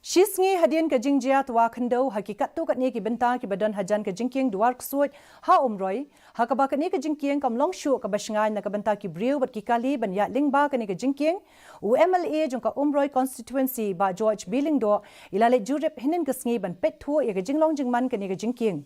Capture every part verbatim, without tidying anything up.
Shi sngi hadien ka jingjia twa khyndew ha ki katto katne ki bynta kiba don hajan ka jingkieng Dwarksuid ha Umroi, ha kaba kane ka jingkieng kam long shuh kaba shngaiñ na ka bynta ki briew bad ki kali ban ïaid lyngba kane ka jingkieng, u M L A jong ka Umroi constituency Bah George B Lyngdoh i la leit jurip hynnin ka sngi ban peit thuh ïa ka jinglong jingman kane ka jingkieng.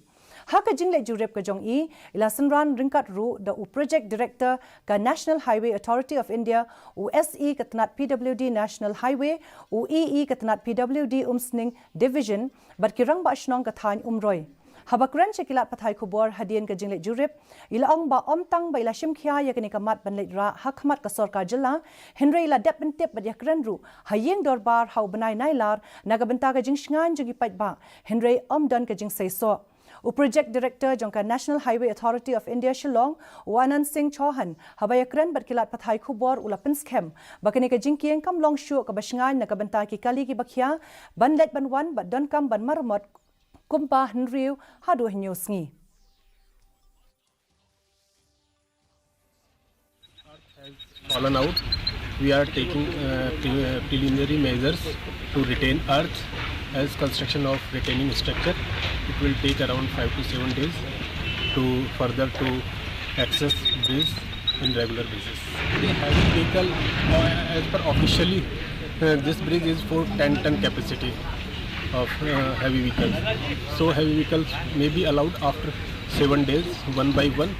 Ha ka jingleit jurip ka jong i, i la synran ryngkat ruh da u Project Director ka National Highway Authority of India, u S E ka tnat P W D National Highway, u E E ka tnat P W D Umsning Division, bad ki rangbah shnong ka thaiñ Umroi. Haba kren sha ki lad pathai khubor hadien ka jingleit jurip, i la ong ba ym tang ba i la shim khia ïa kane ka mat ban leit rah ha khmat ka sorkar jylla, hynrei i la dep pyntip bad ïakren ruh ha ïing dorbar ha u bnai Nailar na ka bynta ka jingshngaiñ jong ki paidbah, hynrei ym don ka jingseisoh. U Project Director jong ka National Highway Authority of India Shillong, u Anand Singh Chauhan, haba ïakren bad ki lad pathai khubor u la pynskhem ba kane ka jingkieng kam long shuh kaba shngaiñ na ka bynta ki kali kiba khia ban leit ban wan bad donkam ban maramot kumba hynriew haduh hynñiew sngi. Fallen out. We are taking uh, pre- uh, preliminary measures to retain earth as construction of retaining structure. It will take around five to seven days to further to access bridge in regular basis. The heavy vehicle, uh, as per officially, uh, this bridge is for ten ton capacity of uh, heavy vehicles. So heavy vehicles may be allowed after seven days, one by one,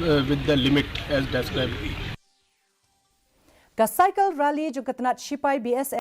uh, with the limit as described. Ka cycle rally jong ka tnat shipai B S F